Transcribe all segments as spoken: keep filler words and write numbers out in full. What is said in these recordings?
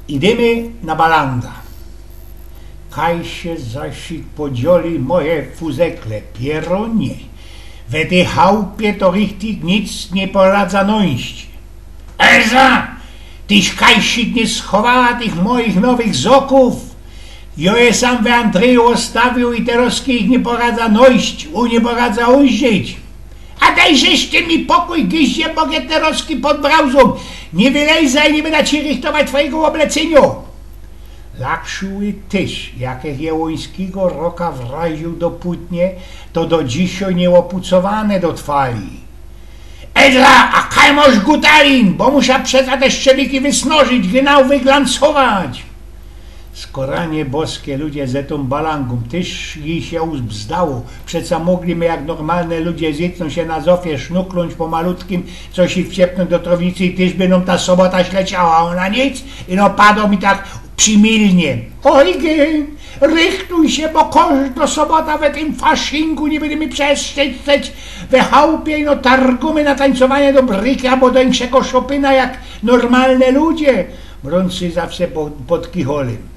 Idymy na balanga. Kaj sie zasik podzioli moje fuzekle, pierōnie. We tyj chałpie to richtig nic niy poradza nojść. Elza! Tyś kaj sie niy schowała tych moich nowych zokōw? Jo je sam we antryju ôstawiōł i terŏz ich niy poradza nojść, u niy poradza ujrzeć. A dejże ty mi pokuj, giździe, bo je terŏz pod brauzōm. Niy wylejzaj, niy byda ci rychtować twojego ôblecynio. Lakszuły tyż, jak żech je ôńskigo roka wraziōł do putnie, to do dzisiej niy ôpucowane do twali. Edla, a kaj mosz gutalin, bo musza przeca te szczebiki wysnożyć, gynał wyglancować. Skoranie boskie, ludzie, ze tōm balangōm tyż jij sie uzbzdało. Przeca mogli my jak normalne ludzie zitnōńć sie na zofie, sznuknōńć po malutkim, coś ich wciepnōńć do trownicy i tyż by nōm ta sobota śleciała, a ôna nic, i no padło mi tak przimilnie. Ojgyn, rychtuj sie, bo kożdo sobota we tym faszingu niy bydymy przeszczeć we chałpie, i no targōmy na tańcowanie do bryki abo do inkszego szopyna jak normalne ludzie. Mrōncy zawsze po-, pod kicholym.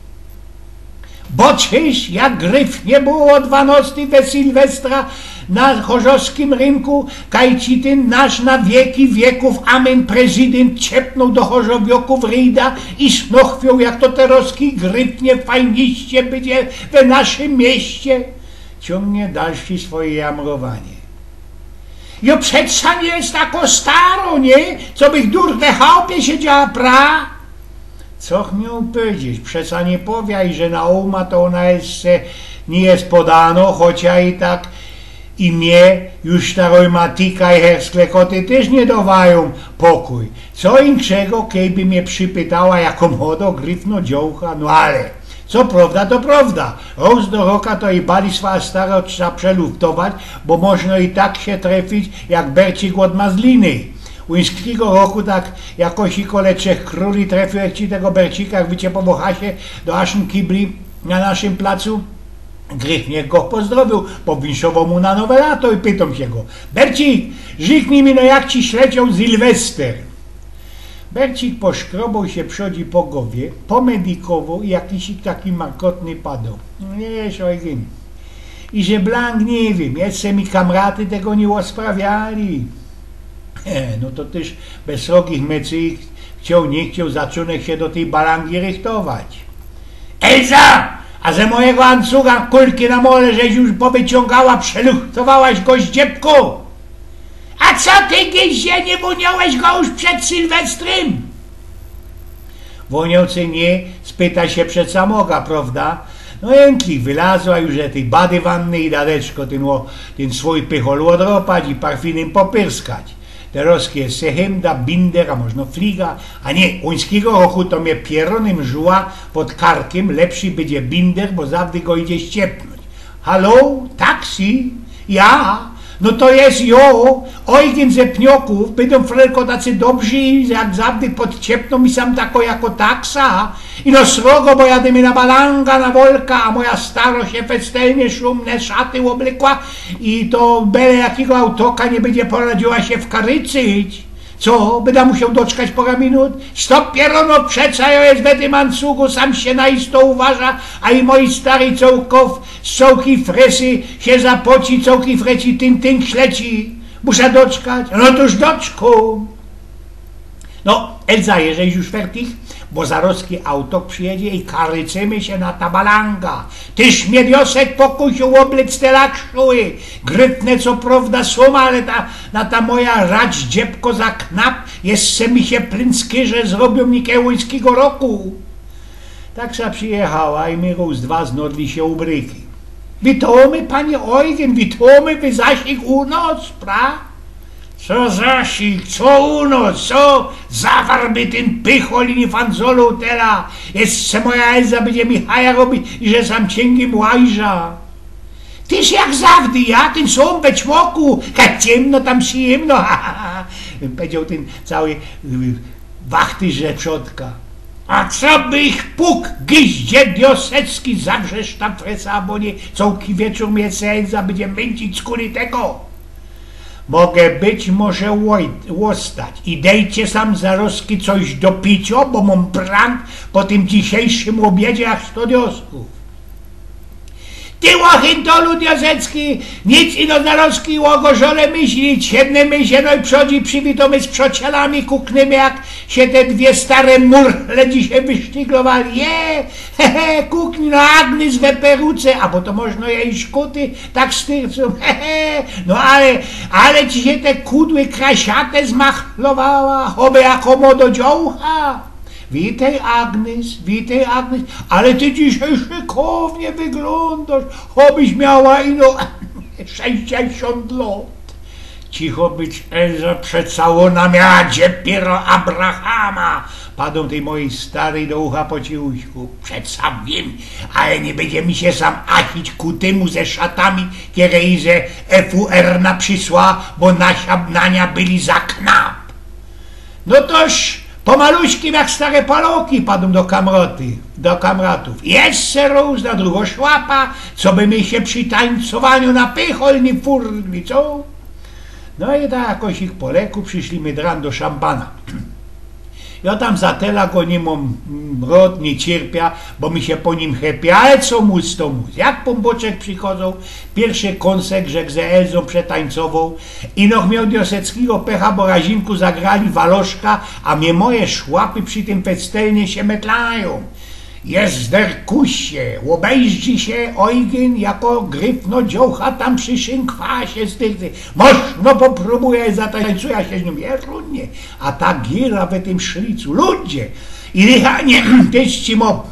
Bo czyż, jak gryf niy było ô dwanŏstyj we Sylwestra na chorzowskim rynku, kaj ci tyn nasz na wieki wiekōw amen prezydynt ciepnōł do chorzowiokōw ryjda i sznochwioł, jak to terŏzki gryfnie fajniście bydzie we naszym mieście. Ciōngnie dalszy swoje jamrowanie. Jo przeca niy je tako staro, niy? Co bych dur we chałpie siedziała, pra? Co ch mioł powiedzieć? Przeca niy powiej, że na ôma to ôna jeszcze niy je podano, chocia i tak i mie już ta rojmatyka i hersklekŏty tyż niy dŏwajōm pokuj. Co inkszego, kejby mie przipytała jako młodo, gryfno dziołcha, no ale co prowda, to prowda. Rŏz do roka to i bali swoja staro trza przeluftować, bo możno i tak sie trefić jak bercik ôd mazliny. Ôńskigo roku tak jakoś i kole Trzech Krōli trefiyłech ci tego bercika, jak wyciepowo chasie do naszym kibli na naszym placu. Gryfnie go pozdrowiōł, powinszowoł mu na nowe lato i pytōm sie go: Bercik, rzyknij mi no, jak ci ślecioł Sylwester? Bercik poszkroboł sie przodzi po gowie, pomedikowoł i jakiś taki markotny padoł: No wiysz, Ojgyn, i że blank niy wiym, jeszcze mi kamraty tego niy ôsprawiali. E, no to tyż bez srogich mycy, chcioł, niy chcioł, zaczōnek sie do tyj balangi rychtować. Elza! A ze mojego ancuga kulki na mole żeś już powyciōngała, przeluchtowałaś go, zdziebku? A co ty, giździe, niy wōniołeś go już przed Sylwestrym? Wōnioł czy niy, spyta sie przeca moga, prowda? No jynki, wylazła już ze tyj bady wanny i dadeczko tyn ło-, tyn swōj pychol ôdropać i parfinym popyrskać. Terŏz je se hymda, binder, a możno fliga, a niy, ôńskigo roku to mie pierōnym żuła pod karkym, lepszy bydzie binder, bo zawdy go idzie ściepnōńć. Halo? Taksi? Ja? No to je jo, Ojgyn ze Pniokōw, bydōm, Frelko, tacy dobrzy, jak zawdy podciepnōm mi sam tako jako taksa. I no srogo, bo jadymy na balanga, na wolka, a moja staro sie festelnie szumne szaty ôblykła i to bele jakigo autoka niy bydzie poradziła sie wkarycyć. Co? Byda musioł doczkać pora minut? Stop, pierōno, przeca jo je we tym ancugu, sam sie na isto uważa, a i mojej starej cołkōw, z cołkij fresy sie zapoci, cołkij fresy tyn, tyn śleci. Musza doczkać? No tōż doczkōm. No, Elza, jeżeś już fertich, bo zarozki autok przijedzie i karycymy sie na ta balanga. Tyż mie, Diosek, pokusiōł ôblec te lakszuły. Gryfne co prowda sōm, ale ta, na ta moja rać, dziebko, za knap, jeszcze mi sie plynskyrze zrobiōm nikełońskigo roku. Taksa przijechała i my rōz dwa znodli sie u bryki. Witōmy, panie Ojgyn, witōmy, wy zasik u nos, pra? Co zasik, co u nos, co? Zawarł by tyn pychol i niy fanzoloł tela. Jeszcze moja Elza bydzie mi haja robić, iże sam ciynkim łajża. Tyż jak zawdy, ja, tyn sōm we ćmoku, jak ciymno, tam przijymno, ha, ha, ha, powiedzioł tyn cały, y, wachtyż ze przodka. A co bych puk, giździe diosecki, zawrzesz ta fresa, abo niy, cołki wieczōr mie se Elza bydzie myńcić skuli tego. Mogę być, może łoj-, łostać. I dejcie sam zarozki coś do picio, bo mōm prank po tym dzisiejszym ôbiedzie jak sto diosków. Ty, ôchynto ludiozecki, nic ino zarozki ôgorzole myślić. Siednymy sie nojprzodzi, przywitōmy z przociołami, kuknymy, jak sie te dwie stare murle dzisiej wysztiglowali. Je, he, he, kukni, no, Agnys we peruce, abo to możno jej szkuty tak styrcōm, he, he. No ale, ale ci sie te kudły krasiate zmachlowała, ôby jako młodo dziołcha. Witej, Agnys, witej, Agnys, ale ty dzisiej szykownie wyglōndosz, ôbyś miała ino sześćdziesiōnt lot. Cicho być, Elzo, przeca ôna miała dziepiero Abrahama. Padōm tyj mojij staryj do ucha po cichuśku. Przeca wiym, ale niy bydzie mi sie sam asić ku tymu ze szatami, kere ji ze F U R na przisła, bo nasia, nania byli za knap. No toż pomaluśkim jak stare paloki padōm do kamroty, do kamratōw. Jeszcze rōz na drugo szłapa, coby mi sie przi tańcowaniu na pychol niy furli, co? No i tak jakoś ich po leku prziszymy dran do szampana. Jo tam za tela go niy mōm, mm, rod, niy cierpia, bo mi sie po nim chepie, ale co mōć, to mōć. Jak Pōnbōczek przichodzōł, piyrszy kōnsek, żech ze Elzōm przetańcowoł, ino miał dioseckigo pecha, bo razinku zagrali waloszka, a mie moje szłapy przi tym festelnie sie metlajōm. Jezderkusie, ôbejrzi sie Ojgyn jako gryfno dziołcha tam przi szynkwasie styrcy. Możno poprubuja, zatańcuja sie z niōm, je runnie, a ta gira we tym szlicu. Ludzie, i dychanie tyż ci mo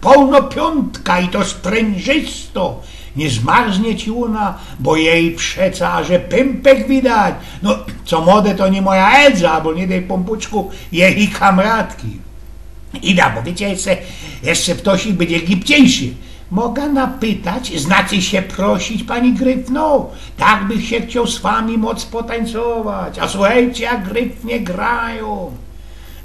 połno piōntka i to sprynżysto. Niy zmarznie ci ôna, bo jej przeca aże pympek widać. No, co mode, to niy moja Elza, abo niy dej Pōnbōczku, jeji kamratki. Ida, bo wiycie, jeszcze, jeszcze ptosik bydzie gibciyjszy. Moga napytać, znaczy sie prosić, pani gryfno? Tak bych sie chcioł z wami moc potańcować. A suchejcie, jak gryfnie grajōm.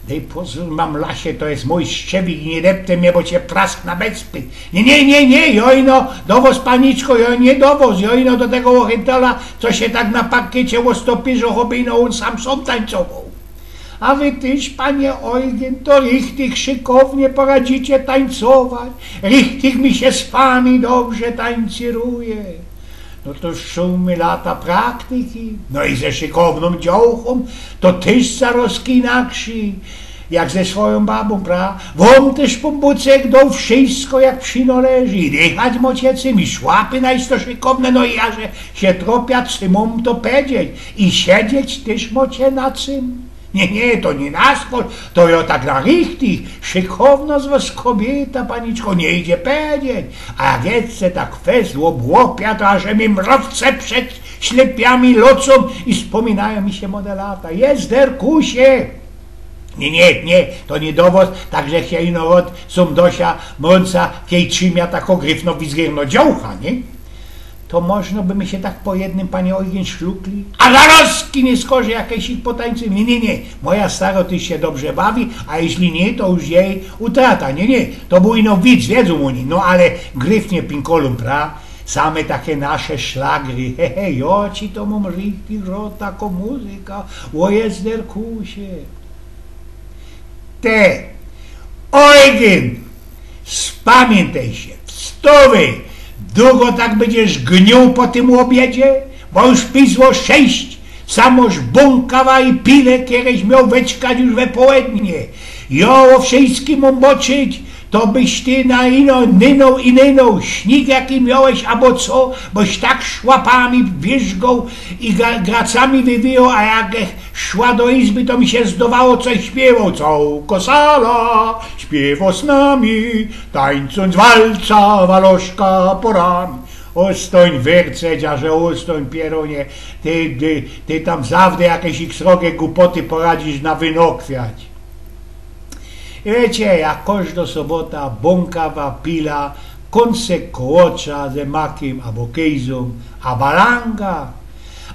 Dej pozōr, mamlasie, to je mōj szczewik i niy deptej mie, bo cie prask na bezpy. Niy, niy, niy, niy, jo ino do wos, paniczko, jo niy do wos, jo ino do tego ôchyntola, co sie tak na parkiecie ôstopyrzoł, ôby ino ôn sam sōm tańcowoł. A wy tyż, panie Ojgyn, to richtig szykownie poradzicie tańcować. Richtig mi sie z wami dobrze tańcyruje. No to już sōm lata praktyki. No i ze szykownōm dziołchōm to tyż zarozki inakszyj jak ze swojōm babōm, pra? Wōm tyż Pōnbōczek doł wszysko jak przinŏleży. I dychać mocie cym, i szłapy najsto szykowne, no i ja, że sie tropia, cym mōm to pedzieć. I siedzieć tyż mocie na cym. Niy, niy, to niy na sport, to jo tak na richtig. Szykowno z wos kobiyta, paniczko, niy idzie pedzieć. A jak jece tak fest ôbłopia, to aże mi mrowce przed ślepiami lŏcōm i spōminajōm mi sie mode lata. Jezderkusie! Niy, niy, niy, to niy do wos, tak że sie ino ôd sōmdosia mrōnca, kej trzimia tako gryfno wizgierno dziołcha, niy? To możno by my sie tak po jednym, panie Ojgyn, szlukli? A zarozki, niy skorzij, jak ich potańcujōm. Niy, niy, niy. Moja staro tyż sie dobrze bawi, a jeźli niy, to już jej utrata. Niy, niy. To bōł ino wic, wiedzōm ôni. No ale gryfnie pinkolōm, pra? Same take nasze szlagry. He, he, jo ci to mōm richtig rŏd, tako muzyka. Ô jezderkusie. Te, Ojgyn, spamiyntej sie, wstŏwej, dugo tak bydziesz gniōł po tym ôbiedzie, bo już pisło sześć, samoż bōnkawa i pile, kereś mioł weczkać już we połednie. Jo ô wszyjskim mōm boczyć, to byś ty na ino nynōł i nynōł, śniyg jaki miołeś abo co, boś tak szłapami wierzgoł i ga-, gracami wywijōł, a jak szła do izby, to mi sie zdowało, coś śpiywoł. Cołko sala śpiywo z nami, tańcōm walca waloszka porami. Ôstōń werce, dziarze, ôstōń pierōnie, ty, ty, ty tam zawdy jakeś ich srogie gupoty poradzisz na wynokwiać. Wiycie, jak kożdo sobota, bōnkawa, pila, kōnsek kołocza ze makym abo kejzōm, a walanga.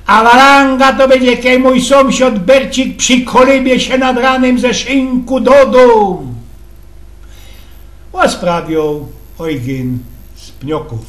A walanga to bydzie, kej mōj sōmsiod Bercik przi kolybie sie nad ranym ze szynku dodōm. Ôsprawioł Ojgyn z Pniokōw.